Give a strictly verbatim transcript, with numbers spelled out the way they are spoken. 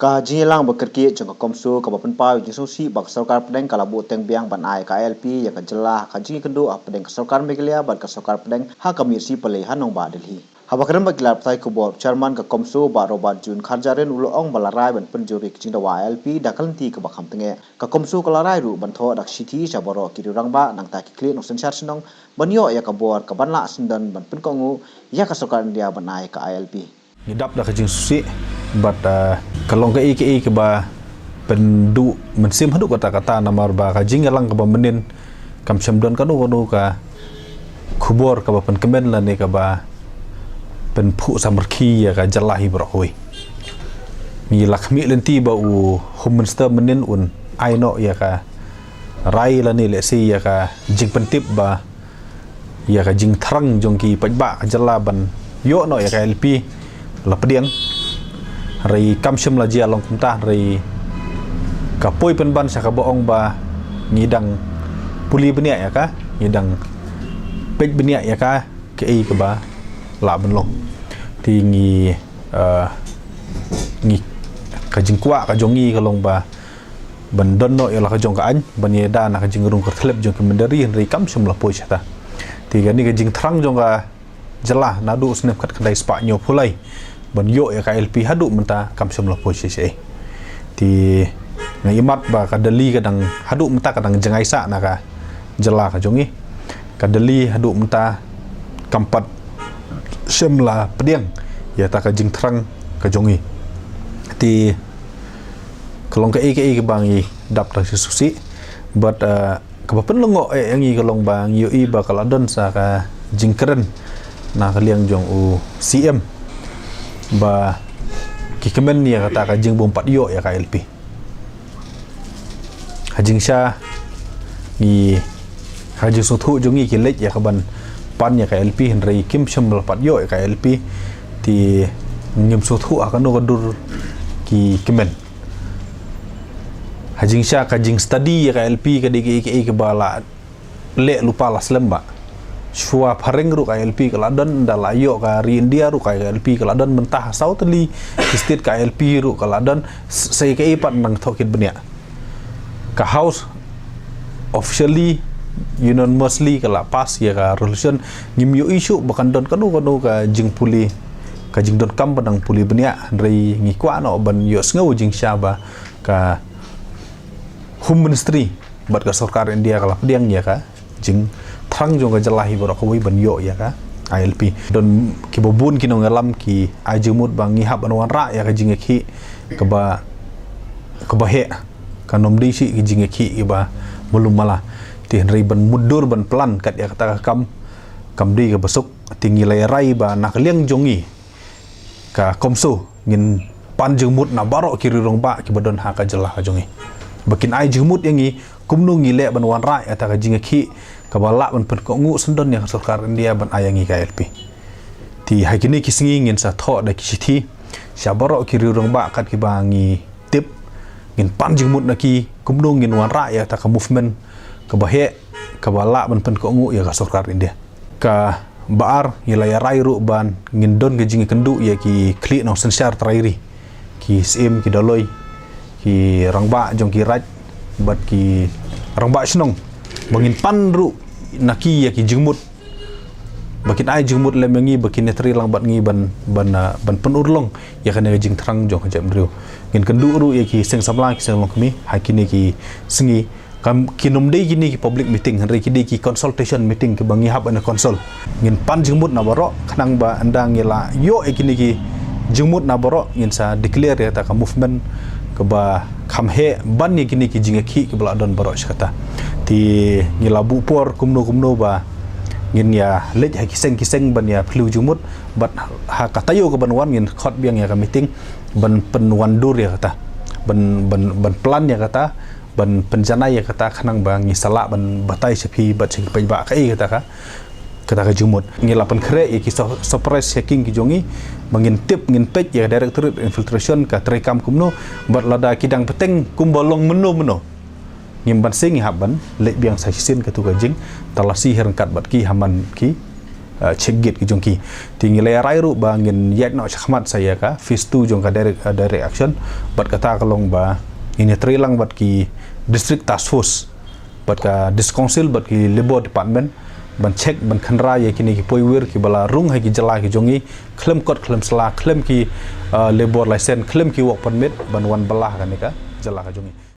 Ka jingïalang ba kyrkieh jong ka CoMSO kaba pynpaw ïa ka jingsngewsih ba ka sorkar pdeng ka la buh teng biang ban ai ka I L P ïa ka jylla ha ka jingïakynduh hapdeng ka sorkar Meghalaya bad ka sorkar pdeng ha ka miet Sea Palei ha nongbah Delhi. Haba kren bad ki lad pathai khubor, Chairman ka CoMSO Bah Robert June Kharjahrin u la ong ba la rai ban pynjur ïa ka jingdawa I L P da ka lynti kaba kham tyngeh. Ka CoMSO ka la rai ruh ban thoh da ka shithi sha baroh ki riew rangbah nangta ki khlieh nongsynshar shnong ban ïoh ïa ka bor kaban lah syndon ban pynkohnguh ïa ka sorkar India ban ai ka I L P. Ngi dap da ka jingsngewsih bad, ah, ka long kaei kaei kaba pynduh mynsiem haduh katta katta namar ba ka jingïalang kaba mynnin kam shym don kano kano ka khubor kaba pynkmen lane kaba pynphuh samrkhie ïa ka jylla hi baroh kawei. Ngi la khmih lynti ba u Home Minister mynnin un ai noh ïa ka rai lane lehse ïa ka jingpyntip ba ïa ka jingthrang jong ki paidbah ka jylla ban ïoh noh ïa ka I L P la pdiang. Hynrei kam shym la jia long kumta, hynrei ka poi pynban sha kaba ong ba ngi dang pule bniah ïa ka, ngi dang peit bniah ïa ka, kaei kaba lah ban long. Te ngi, eh, ngi, ka jingkwah ka jong ngi ka long ba ban don noh ïa la ka jong ka aiñ, ban ïada na ka jingrung kyrthlep jong ki mynder ri, hynrei kam shym la poi shata. Te kane ka jingthrang jong ka jylla naduh u snem khatkhyndai spah hynñiewphew lai ban ïoh ïa ka I L P haduh mynta kam shym la poi shisha. Te nga ïohi ba ka Delhi ka dang haduh mynta ka dang jngai sah na ka jylla ka jong ngi. Ka Delhi haduh mynta kam pat shym la pdiang ïa kata ka jingthrang ka jong ngi. Te ka long kaei kaei kaba ngi dap da ka jingsngewsih bad, eh, kaba pynlyngngoh ïa ngi ka long ba ngi ïohi ba ka la don sa ka jingkren na ka liang jong u C M ba ki kmen ïa kata ka jingbym pat ïoh ïa ka I L P. Ha jingshisha ngi, ha jingsngewthuh jong ngi ki leit ïa ka ban pan ïa ka I L P, hynrei kim shym la pat ïoh ïa ka I L P. Te ngim sngewthuh ha kano ka dur ki kmen. Ha jingshisha ka jingstudy ïa ka I L P ka dei kaei kaei kaba la leh lypa la slem bah. Shuwa phareng ruh ka I L P ka la don, ynda la ïoh ka ri India ruh ka I L P ka la don, mynta ha saw tylli ki state ka I L P ruh ka la don, s-, sa kaei pat nang thoh kit bniah. Ka House officially, unanimously ka la pass ïa ka resolution. Ngim ïohi shuh ba kan don kano kano ka jingpule, ka jingdonkam ba nang pule bniah, hynrei ngi kwah noh ban ïohsngew jingshisha ba ka Home Ministry bad ka sorkar India ka la pdiang ïa ka jingthrang jong ka jylla hi baroh kawei ban ïoh ïa ka I L P. Don kiba bun ki nongïalam ki ai jingmut ba ngi hap ban wanrah ïa ka jingïakhih kaba, kaba heh, kan ym dei shuh ki jingïakhih kiba malu mala. Te hynrei ban mutdur ban plan kat ïa kata ka kam kam dei kaba suk. Te ngi la ïa rai ba na ka liang jong ngi ka CoMSO ngin pan jingmut na baroh ki riew rangbah kiba don ha ka jylla ka jong ngi ba kin ai jingmut ïa ngi kumno ngi leh ban wanrah ïa kata ka jingïakhih kaba lah ban pynkohnguh syndon ïa ka sorkar India ban ai ïa ngi ka I L P. Te ha kine ki sngi ngin sa thoh da ki shithi sha baroh ki riew rangbah kat kiba ngi tip, ngin pan jingmut na ki kumno ngin wanrah ïa kata ka movement kaba heh, kaba lah ban pynkohnguh ïa ka sorkar India. Kaba ar, ngi la ïa rai ruh ban ngin don ka jingïakynduh ïa ki khlieh nongsynshar trai ri, ki syiem, ki dolloi, ki rangbah jong ki raid bad ki rangbah shnong ba ngin pan ruh na ki ïa ki jingmut ba kin ai jingmut lem ïa ngi ba kin ïatrei lang bad ngi ban, ban, ah, ban pynurlong ïa kane ka jingthrang jong ka jaitbynriew. Ngin kynduh ruh ïa ki seng samla, ki seng longkmie ha kine ki sngi. Kam, kin ym dei kine ki public meeting, hynrei ki dei ki consultation meeting kiba ngi hap ban consult. Ngin pan jingmut na baroh khnang ba ynda ngi la ïoh ïa kine ki jingmut na baroh ngin sa declare ïa kata ka movement kaba kham heh ban ïa kine ki jingïakhih kiba la don baroh shi katta. Te ngi la buh por kumno kumno ba ngin ïa leit ha ki seng ki seng ban ïa phylliew jingmut bad ha ka taïew kaban wan ngin khot biang ïa ka meeting ban pynwan dur ïa kata, ban, ban, ban plan ïa kata, ban pynjanai ïa kata khnang ba ngi sa lah ban batai sha phi bad sha ki paidbah kaei kata ka, kata ka jingmut. Ngi la pynkhreh ïa ki su-, surprise checking ki jong ngi ba ngin tip, ngin peit ïa ka Directorate Infiltration ka treikam kumno bad lada ki dang bteng kumba long mynno mynno, ngim banse, ngi hap ban leit biang sa shisien katu ka jingtalasi ryngkat bad ki ha man ki uh, check gate ki jong ki. Te ngi la rai ruh ba ngin ïaid noh shakhmat sa ïa ka phase two jong ka direct, uh, direct action. Bad kata ka long ba ngin ïatreilang bad ki district task force, bad ka district council, bad ki labour department, ban check, ban kynra ïa kine ki poiwir kiba la rung ha ki jylla ki jong ngi, khlem kot khlem sla, khlem ki, uh, labour license, khlem ki work permit, ban wan bylla ha kane ka jylla ka jong ngi.